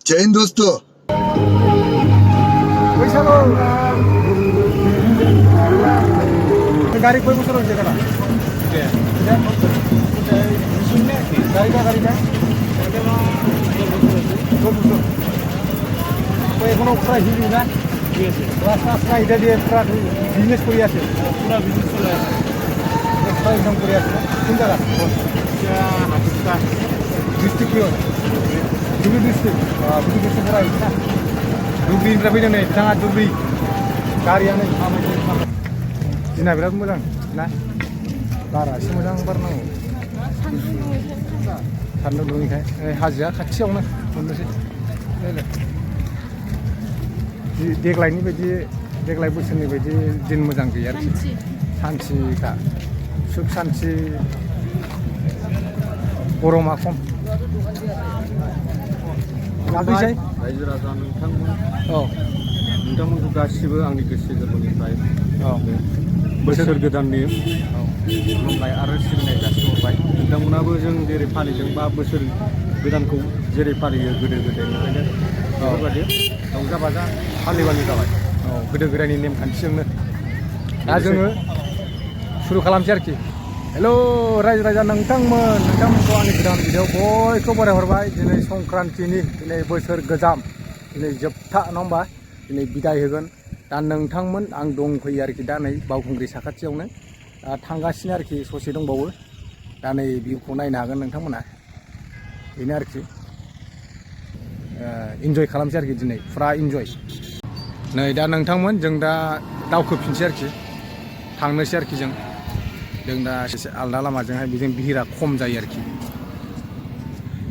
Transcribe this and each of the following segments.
जय हिंद दोस्तों। गाड़ी कोई मुसर होते करा गाड़ी कोई एखोनो प्राइस हिली ना रास्ता इधर দিয়ে পুরা বিজনেস করে আছে পুরা বিজনেস চলে আছে একটা একদম করে আছে কোন জায়গা হাতিকা ডিস্ট্রিক্ট কি দুবি ডিস্ট্রিক্ট করা আছে না दुब्रि निफ्राय फैदों नै बिथाङा दुब्रि गारियानो दिना बिराद मोजां ना बारा एसे मोजां बारनांगौ सान्दुं दुङैखाय हाजोआ खाथियावनो मोननोसै देग्लायनि बायदि देग्लाय बोसोरनि बायदि दिन मोजां गैया आरोखि सान्थिखा सुख सान्थि गरमा खम लाबोसै रायजो राजा नोंथांमोनखौ गासिबो आंनि गोसो गोरबोनिफ्राय बोसोर गोदाननि खुलुमनाय आरो सिबिनाय जासिहरबाय। नोंथांमोनाबो जों जेरै फालिदों बा बोसोर गोदानखौ जेरै फालियो गोदो गोदायनिफ्रायनो बेफोरबायदि रंजा बाजा फालिबानो जाबाय। गोदो गोदायनि नेमखान्थिजोंनो दा जोङो सुरु खालामसै आरोखि। हेलो रायजो राजा नोंथांमोनखौ आंनि गोदान भिडिअ बयखौ बरायहरबाय। दिनै संक्रान्तिनि दिनै बोसोर गोजाम दिनै जोबथा नङा होमबा दिनै बिदाय होगोन। दा नोंथांमोन आं दंफैयो आरोखि दा नै बावखुंग्रि साखाथियावनो थांगासिनो आरोखि ससे दंबावो दा नै भिउखौ नायनो हागोन नोंथांमोना बेनो आरोखि इन्जय खालामसै आरोखि दिनै फुरा इन्जय। नै दा नोंथांमोन जों दा दावखोफिनसै आरोखि थांनोसै आरोखि जों दा एसे आलदा लामाजोंहाय बेजों भिरा खम जायो आरोखि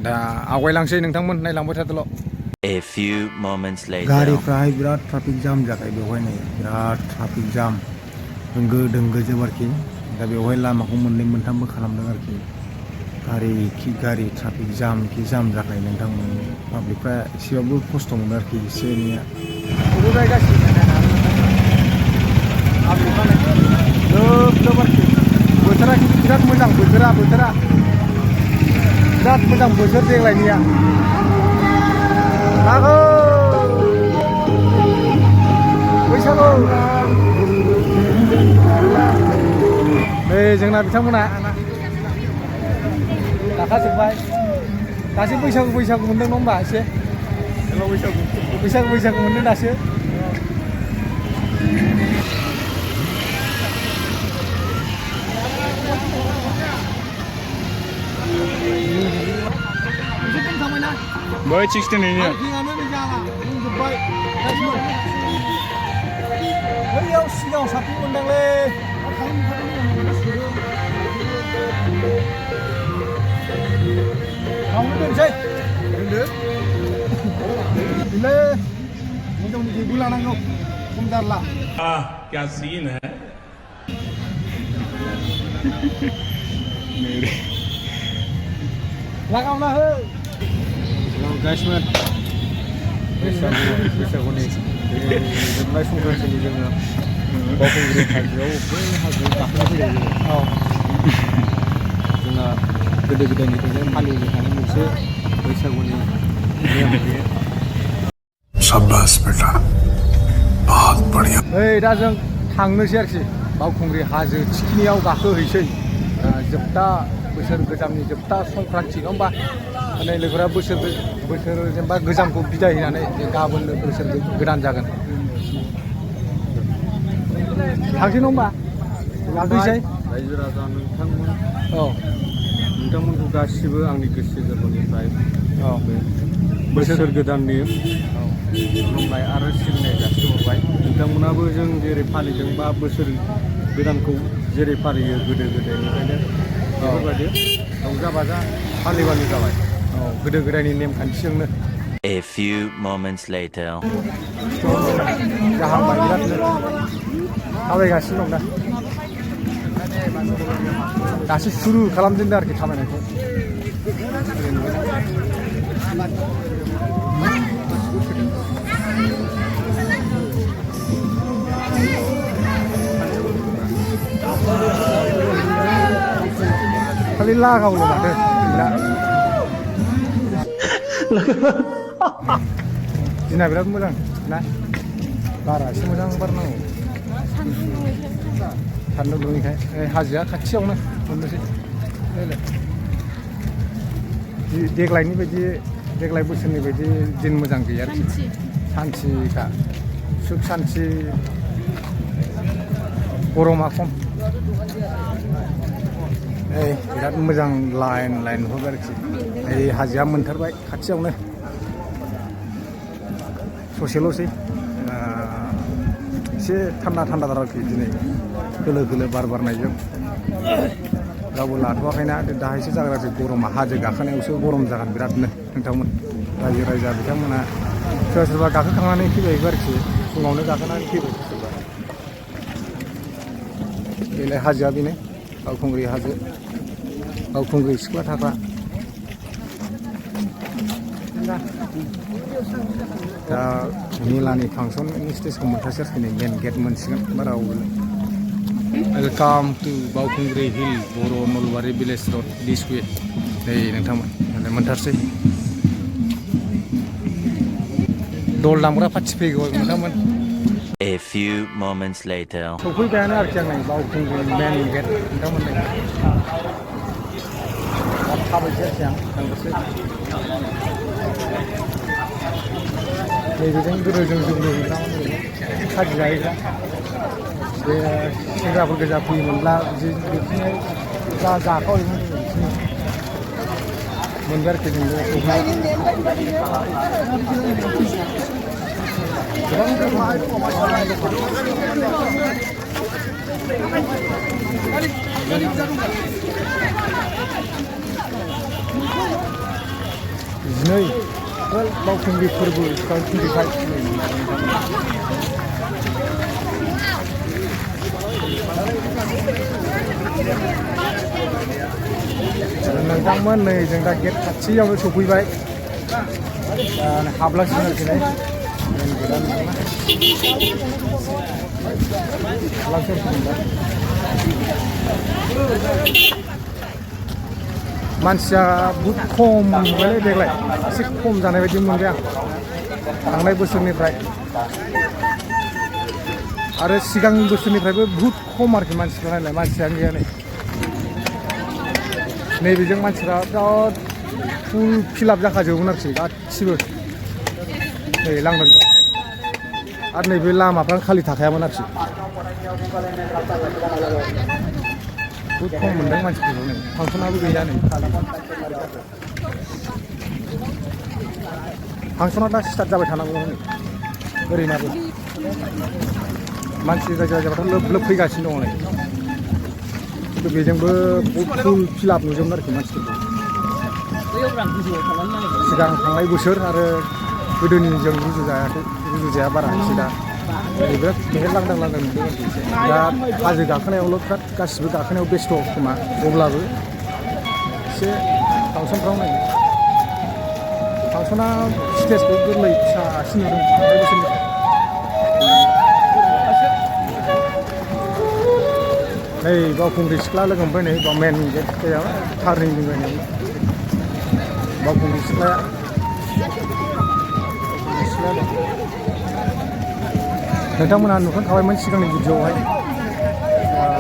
दा आवगायलांसै नोंथांमोन नायलांबाय थादोल'। A few moments later. गारिफ्राहाय बिराद ट्राफिक जाम जाखायो बेवहाय नै बिराद ट्राफिक जाम होंगो दोंगो जोब आरोखि दा बेवहाय लामाखौ मोननै मोनथामबो खालामदों आरोखि गारि खि गारि ट्राफिक जाम खि जाम जाखायो नोंथांमोन पाब्लिकफ्रा एसेबाबो खस्थ' मोनो आरोखि एसे एनैया जोब आरोखि बोथोरा खिन्थु बिराद मोजां बोथोरा बिराद मोजां बोथोर देग्लायनिया बैसागु नै जोंना बिथांमोना दाखाजोब्बाय दासो बैसागु मोनदों नङा होमबा एसे बैसागु मोनदों दासो बै 16 नि बैयाव सिगाङाव साबसिन मोनदांलै मावनो दोनसै दोनदो हिनजावनि जेबो लानांगौ खम दारला क्या सीन है लागावना हो गाइसमोन बैसागुनि जोबनाय संक्रान्तिनि जोङो बावखुंग्रि हाजोआव बै हाजोआव गाखोनो फैदों जोंना गोदो गोदायनिफ्रायनो फालिबाय थानाय मोनसे बैसागुनि नेम बेयो। शाबाश बेटा बहुत बढ़िया। दा जों थांनोसै आरोखि बावखुंग्रि हाजो थिखिनियाव गाखोहैसै जोबथा बोसोर गोजामनि जोबथा संक्रान्ति नङा होमबा माने लोगोफोरा बोसोर जेनेबा गोजामखौ बिदाय होनानै गाबोननो बोसोर गोदान जागोन थांसै नङा होमबा लाबोसै रायजो राजा नोंथांमोनखौ गासिबो आंनि गोसो गोरबोनिफ्राय बोसोर गोदाननि खुलुमनाय आरो सिबिनाय जासिहरबाय। नोंथांमोनाबो जों जेरै फालिदों बा बोसोर गोदानखौ जेरै फालियो गोदो गोदायनिफ्रायनो बेफोरबायदि रंजा बाजा फालिबानो जाबाय। गोदो गोदायनि नेमखान्थिजोंनो। A few moments later. जाहांबाय बिरादनो थाबायगासिनो दं दा दासो सुरु खालामजेनदों आरोखि थाबायनायखौ खालि लागावल' माथो दिना बिराद मोजां ना बारा एसे मोजां बारनांगौ सान्दुं दुङैखाय हाजोआ खाथियावनो मोननोसै देग्लायनि बायदि देग्लाय बोसोरनि बायदि दिन मोजां गैया आरोखि सान्थिखा सुख सान्थि गरमा खम बिराद मोजां लाइन नुहरबाय आरोखि हाजोआ मोनथारबाय खाथियावनो ससेल'सै एसे थान्दाथार आरोखि दिनै खोलो बार बारनायजों रावबो लाथ'वाखैना दाहायसो जाग्रासै गरमा हाजो गाखोनायावसो गरम जागोन बिरादनो नोंथांमोन रायजो राजा बिथांमोना सोरबा गाखोखांनानै फैबायबो आरोखि फुङावनो गाखोनानै फैबाय सोरबा बेलाय हाजोआ बेनो बावखुंग्रि हाजो बावखुंग्रि सिख्ला थाग्रा दा मेलानि फांसननि स्टेजखौ मोनथारसै आरोखि नै मेन गेट मोनसिगोन बारा वेलकाम टु बावखुंग्रि हिल बर' Nalbari village road this way नै नोंथांमोन मोनथारसै दल दामग्रा पार्टि फैगौ नोंथांमोन A few moments later. सफैबायानो आरोखि आं नै बावखुंग्रि मेन गेट नोंथांमोन नै थाबायसै आरोखि आं थांनोसै नैबेजों गोदोजों जों खाजि जाहैग्रा बे सेंग्राफोर गोजा फैयोमोनब्ला बिदिनो जाखावैमोन मोनबाय आरोखि जों जिनै बावखुंग्रि फोरबो 2025 नोंथांमोन नै जों दा गेट खाथियावनो सफैबाय हाबलांसिगोन आरोखि नै मानसिया बहुद खम मोनबायलै देग्लाय एसे खम जानाय बायदि मोनबाय आं थांनाय बोसोरनिफ्राय आरो सिगांनि बोसोरनिफ्रायबो बहुद खम आरोखि मानसिखौ नायलाय मानसियानो गैया नै नैबेजों मानसिफ्रा बिराद फुल फिलाप जाखाजोबोमोन आरोखि गासिबो नै लांदांजों आरो नैबे लामाफ्रानो खालि थाखायामोन आरोखि बहुद खम मोनदों मानसिफोरखौ नै फांसनाबो गैया नै फांसना दा स्टार्ट जाबाय थानांगौ नै ओरैनाबो मानसि जायगाफ्राथ' लोब फैगासिनो दङ नै खिन्थु बेजोंबो फुल फिलाप नुजोबोमोन आरोखि मानसिफोरखौ सिगां थांनाय बोसोर आरो गोदोनिजों रुजुजाया बारा एसे दा बिराद बेहाय लांदां नुदों आरोखि दा हाजो गाखोनायावल' बिराद गासिबो गाखोनायाव बेस्थ' खोमा अब्लाबो एसे फांसनफ्राव नै फांसना स्टेजखौ गोरलै फिसासिन नुदों थांनाय बोसोरनिफ्राय नै बावखुंग्रि सिख्ला लोगो मोनबाय नै मेन गेट टार्निं दंबाय नै बावखुंग्रि सिख्लाया नोंथांमोनहा नुखांखाबायमोन सिगांनि भिडिअ'आवहाय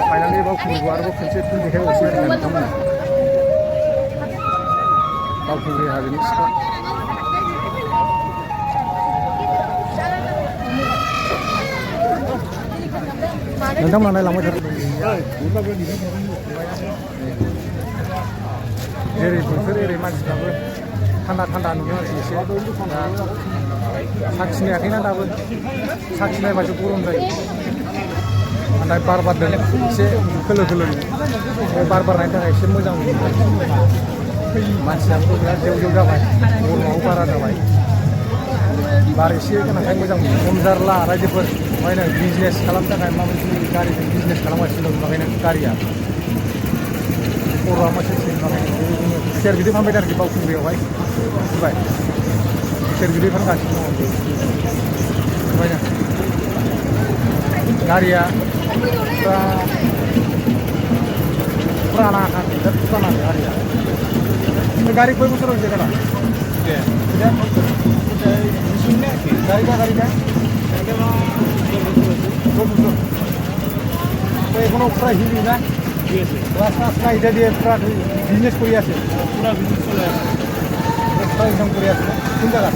फाइनालि बावखुंग्रिखौ आरोबाव खनसे देखायबावसै आरो नोंथांमोना बावखुंग्रि हाजोनि सिख्ला नोंथांमोना नायलांबाय थादों जेरै बोथोर एरै मानसिफ्राबो थान्दा नुदों आरोखि एसे साखिनायाखैना दाबो साखिनायबासो गरम जायो नाथाय बार बारदों एसे खोलो बे बार बारनायनि थाखाय एसे मोजां मोनो मानसियाबो बिराद जेव जाबाय गरमाबो बारा जाबाय बार एसे गोनांखाय मोजां मोनो खम जारला रायजोफोर ओमफ्राय नों बिजनेस खालामनो थाखाय माबायदि गारिजों बिजनेस खालामगासिनो दं ओंखायनो गारिया खर'आ मोनसे खुसेर बिदै फानबाय आरोखि बावखुंग्रियावहाय मिथिबाय खुसेर बिदै फानगासिनो दङ ओमफ्राय गारिया पुराना बिराद पुराना गारिया गारि कय बोसोर হৈছে दादा গাড়িটা তো এখনো প্রায় হিলি না ক্লাস না এটা দিয়ে প্রায় বিজনেস করে আছে পুরো বিজনেস চলে আছে প্রায় ইনকাম করে আছে কোন জায়গা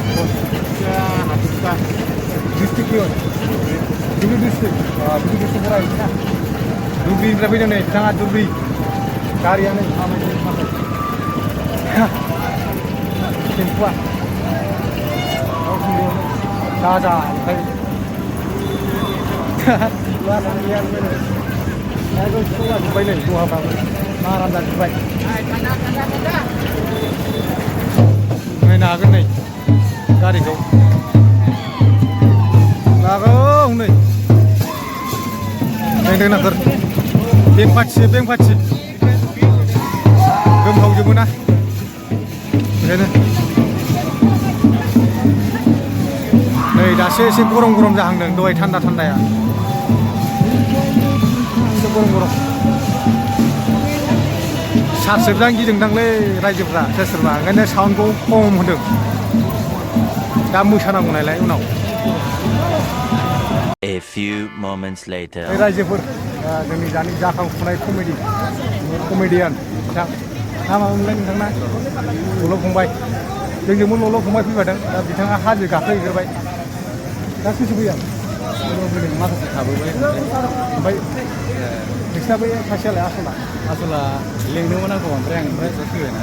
ডিস্ট্রিক্ট কি হয় ধুবড়ি ডিস্ট্রিক্ট পুরা না धुब्रीनिफ्राय फैदों नै बिथाङा धुब्री गारियानो टेम्पुआ दादा ओमफ्राय जौगाजोब्बाय नै दहाफ्राबो आराम जाजोब्बाय नायनो हागोन नै गारिखौ लागौ नै नायदोंनाफोर बेंक पार्टि गोमहावजोबो ना ओंखायनो नै दासो एसे गरम जाहांदों दहाय थान्दाया एसे गरम सार्सजों गिदिंदांलै रायजोफ्रा सोरबा ओंखायनो साउन्डखौ खम होदों दा मोसानांगौ नालाय उनाव A few moments later. रायजोफोर जोंनि दानि जाखांफुनाय कमेडियान बिथां नामामोनलाय नोंथांना लल' फंबाय जोंजोंबो लल' फंबाय फैफादों दा बिथाङा हाजो गाखोहैग्रोबाय दा सोरसो फैया माखासे थाबोबाय ओमफ्य नोंसिना बै सासेयालाय आसला लेंदोंमोन आंखौ ओमफ्राय आं फैबायना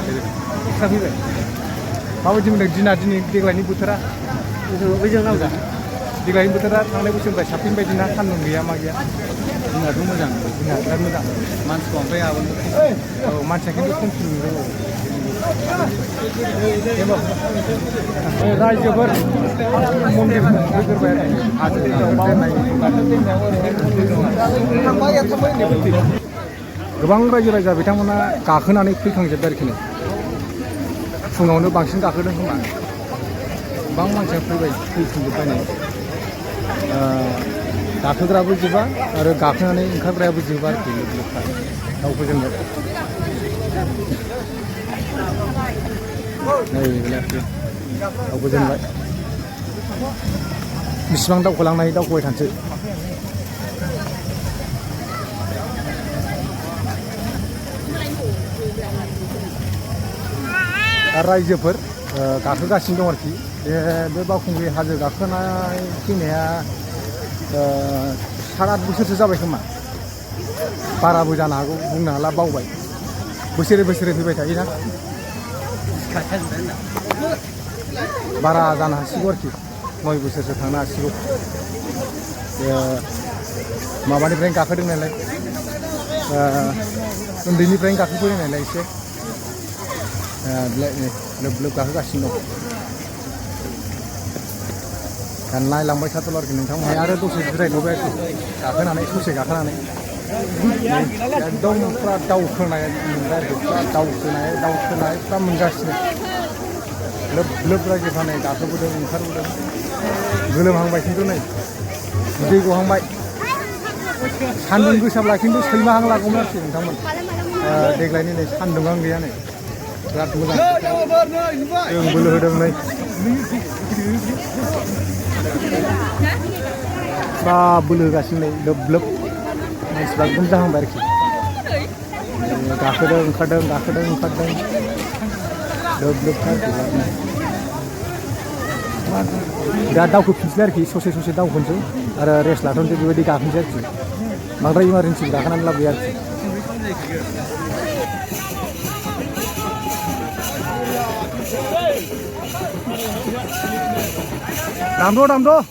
एक्सट्रा फैबाय माबायदि मोनदों दिनै देग्लायनि बोथोरा बैजों नांजा देग्लायनि बोथोरा थांनाय बोसोरनिफ्राय साबसिन बायदि ना सान्दुं गैया मा गैया जोंनाथ' मोजां जोंना बिराद मोजां मानसिखौ ओमफ्राय आबोनो औ मानसिया खिन्थु खमसिन नुदों रायजोफोर मन्दिर फैग्रोबाय गोबां रायजो बिथांमोना गाखोनानै फैखांजोब्बाय आरोखि फुङावनो बांसिन गाखोदों खोमा गोबां मानसिया फैखांजोब्बाय नै गाखोग्राबो जोबा आरो गाखोनानै ओंखारग्रायाबो जोबा आरोखि लोगोफ्रा दाउखौ जोङो दाउखौ जोंबाय बेसिबां दावखोलांनो हायो दावखोबाय थानोसै रायजोफोर गाखोगासिनो दं आरोखि बे बावखुंग्रि हाजो गाखोनाय फैनाया 7-8 बोसोरसो जाबाय खोमा बाराबो जानो हागौ बुंनो हाला बावबाय बोसोरे फैबाय थायोना बारा जानो हासिगौ आरोखि 9 बोसोरसो थांनो हासिगौ माबानिफ्रायनो गाखोदों नालाय उन्दैनिफ्रायनो गाखोफैदों नालाय एसे लोब गाखोगासिनो दं नायलांबाय थाथ'ल आरोखि नोंथांमोनहा आरो दसे जिरायथ'बाय आरोखि गाखोनानै ससे गाखोनानै एकदम फुरा दावखोनाय मोनबाय आरोखि फुरा दावखोनाय फुरा मोनगासिनो लोब रायजोफ्रा नै गाखोबोदों ओंखारबोदों गोलोमहांबाय खिन्थु नै दै गहांबाय सान्दुं गोसाब्ला खिन्थु सैमाहां लागौमोन आरोखि नोंथांमोन देग्लायनि नै सान्दुंआं गैया नै बिराद मोजां जों बोलो होदों नै बा बोलो होगासिनो नै लोब मानसिफ्रा एकदम जाहांबाय आरोखि गाखोदों ओंखारदों लोब दा दावखोफिनसै आरोखि ससे दावखोनोसै आरो रेस्ट लाथ'नोसै बेबायदि गाखोनोसै आरोखि बांद्राय इमारजेन्सि गाखोनानै लाब गैया आरोखि दामद'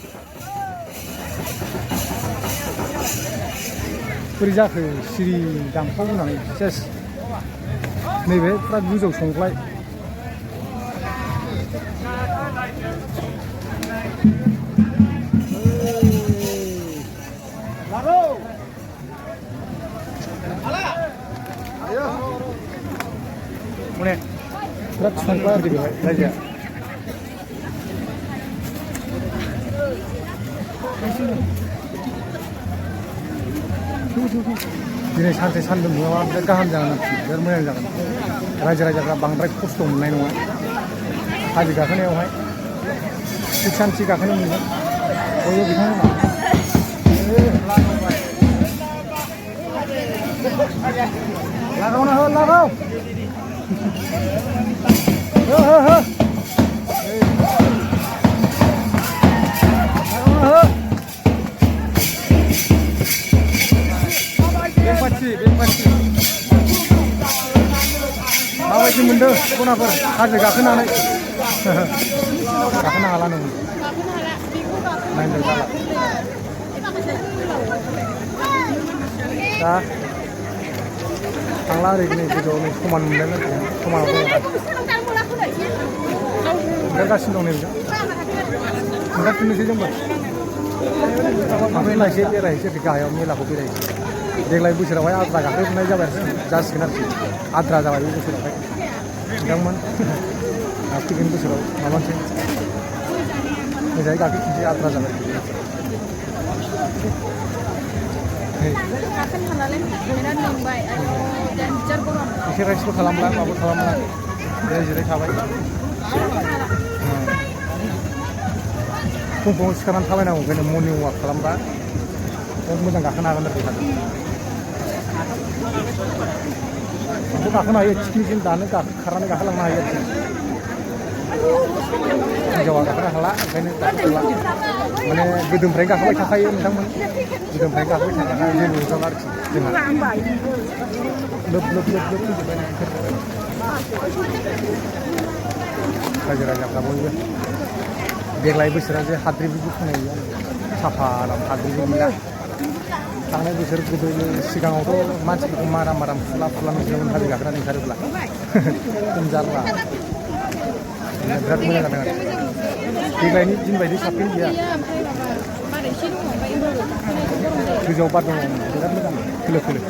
बोरै जाखो सिरि दामखाव होनानै सेस नैबे फुरा गोजौ संख्लाय माने बिराद संख्लाय आरोखि बेवहाय रायजोआ दिनै सानसे सान्दुं दुङाबा बिराद गाहाम जागोन आरोखि बिराद मोजां जागोन रायजो राजाफ्रा बांद्राय खस्थ' मोननाय नङा हाजो गाखोनायावहाय सानसे गाखोनो मोनगोन बयबो बिथांमोना लागावना हो लागाव हो हो हो माबायदि मोनदों खनाफोर हाजो गाखोनानै गाखोनो हाला नों नायनो जाला दा थांला ओरै नै गोजौआव नै समान मोनलायनो समानाव दङ ओंखारगासिनो दं नै ओंखारफिननोसै जोंबो थांफिनलायसै बेरायहैसै गाहायाव मेलाखौ बेरायहैसै देग्लाय बोसोरावहाय आद्रा गाखोजोबनाय जाबाय जासिगोन आरोखि आद्रा जाबाय बे बोसोरावहाय नोंथांमोन फैगोन बोसोराव माबानोसै मोजाङै गाखोफिनसै आद्रा जाबाय एसे रेस्टबो खालामला माबो खालामला जिराय थाबाय फुं फुङाव सिखारनानै थाबायनांगौ ओंखायनो मर्निं वाक खालामबा बिराद मोजां गाखोनो हागोन आरोखि बेखौ गाखोनो हायो थिखिनिसिम दानो खारनानै गाखोलांनो हायो आरोखि हिन्जावा गाखोनो हाला ओंखायनो गाखोला माने गोदोनिफ्रायनो गाखोबाय थाखायो नोंथांमोन गोदोनिफ्रायनो गाखोबाय थाखायो जेबो नुथाला आरोखि जोंहा लोब लोब लोब लोब फैजोब्बाय रायजो राजाफ्रा बयबो देग्लाय बोसोराव जे हाद्रिबो खोनायो साफा हाद्रिबो गैया थांनाय बोसोर गोदो सिगाङावथ' मानसिफोरखौ माराम माराम फुला फुला नुसिनोमोन हाजो गाखोनानै ओंखारोब्ला खम जारला बिराद मोजां जादों आरो देग्लायनि दिन बायदि साबसिन गैया गोजौआव बार दङ बिराद मोजां खोलो खोलो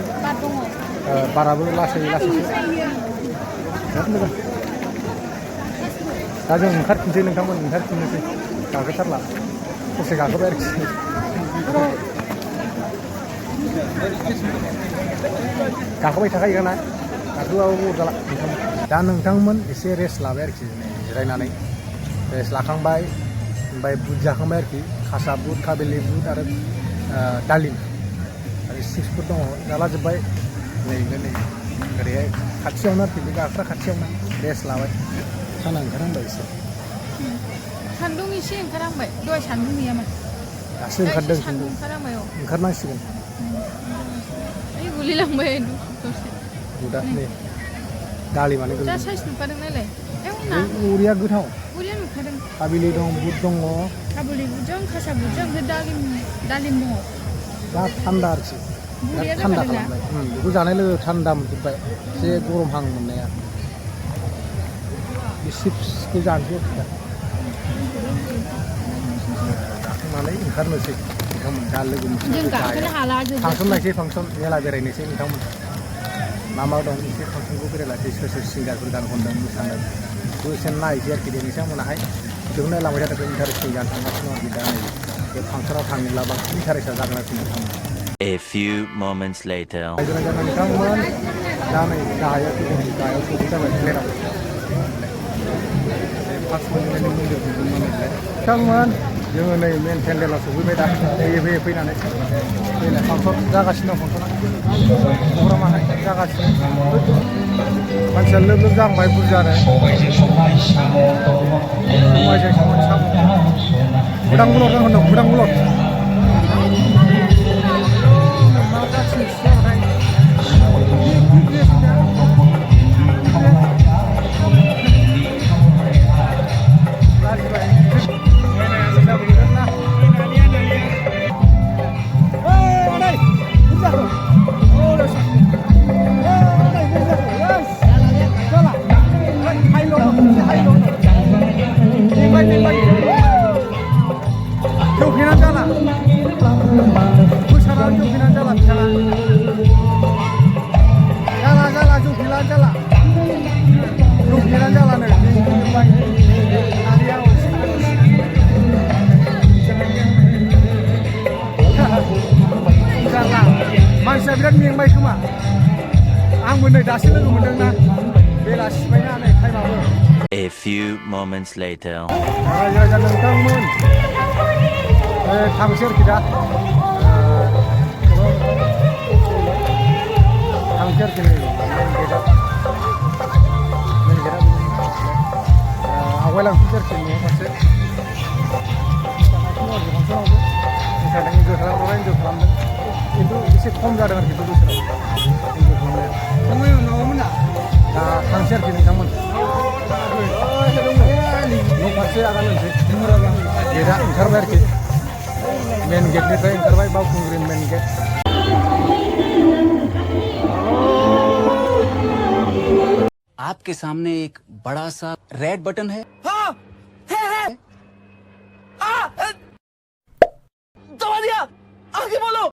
बाराबो लासै लासैसो बिराद मोजां दा जों ओंखारफिनसै नोंथांमोन ओंखारफिननोसै गाखोथारला ससे गाखोबाय आरोखि गाखोबाय थाखायोना गाखोबाबो अरजाला नोंथांमोन दा नोंथांमोन एसे रेस्ट लाबाय आरोखि जिरायनानै रेस्ट लाखांबाय ओमफ्राय बुट जाखांबाय आरोखि खासा बुट काबेलि बुट आरो दालिम आरो चिप्सफोर दङ जालाजोब्बाय नै ओरैहाय खाथियावनो आरोखि बे गाखोग्रा खाथियावनो रेस्ट लाबाय साना ओंखारहांबाय एसे सान्दुं एसे ओंखारहांबाय दहाय सान्दुं गैयामोन दासो ओंखारदों सान्दुं ओंखारहांबाय औ ओंखारनांसिगोन गोलैलांबाय बुटआ नै दालिमानो जा साइज नुखादों नायलाय उरिया गोथाव उरिया नुखादों काबिलि दं बुट दङ काबुलि बुटजों खासा बुटजों ओमफ्राय दालिम दङ दा थान्दा आरोखि बिराद थान्दा खालामबाय बेखौ जानाय लोगो थान्दा मोनजोब्बाय एसे गरमहां मोननाया बे चिप्सखौ जानोसै आरोखि दा जाखांनानै ओंखारनोसै नोंथांमोन दा लोगो फांसन फांसन मेला बेरायनोसै नोंथांमोन मा दं एसे फांसनखौ बेरायलासै सोर सोर सिंगारफोर गान खनदों मोसादों बेखौ एसे नायसै आरोखि दे नोंथांमोनाहाय बेखौ नायलांबाय थादों इन्टारेस्टिं जानो थांगासिनो आरोखि दा नै बे फांसनाव थाङोब्ला बांसिन इन्टारेस्टआ जागोन आरोखि नोंथांमोन A few moments later. रायजो राजा नोंथांमोन दा नै गाहायाव सौफै जाबाय प्लेनाव फार्स्ट मन्दिरनि मन्दिरखौ नोंथांमोन जोङो नै मेन पेन्डेलाव सौफैबाय दा फैयै फैनानै फांसन जागासिनो दं फांसना प्रग्रामाहाय जागासिनो मानसिया लोब लोब जाहांबाय बुरजानो सबायजों साम' बुदां बुलद होनदों बुदां बुलद जौफेनानै जाला मोसानानै जौफेनानै जाला बिथाङा जाला जौफेनानै जाला जालानो जाला मानसिया बिराद मेंबाय खोमा आंबो नै दासो लोगो मोनदोंना बेलासिबायना नै टाइमाबो A few moments later. रायजो राजा नोंथांमोन थांसै आरोखि दा थांसै आरोखि नै मेन गेटआ आवगायलांसै आरोखि न' फारसे मोसानाय इन्जय खालामग्रा इन्जय खालामदों खिन्थु एसे खम जादों आरोखि बे बोसोराव इन्जय खालामनाया दा थांसै आरोखि नोंथांमोन न' फारसे आगान होनोसै गेटआ ओंखारबाय आरोखि मेन गेटनिफ्राय ओंखारबाय बावखुंग्रि मेन गेट आपके सामने एक बड़ा सा रेड बटन है। हाँ, है। दबा दिया, आगे बोलो।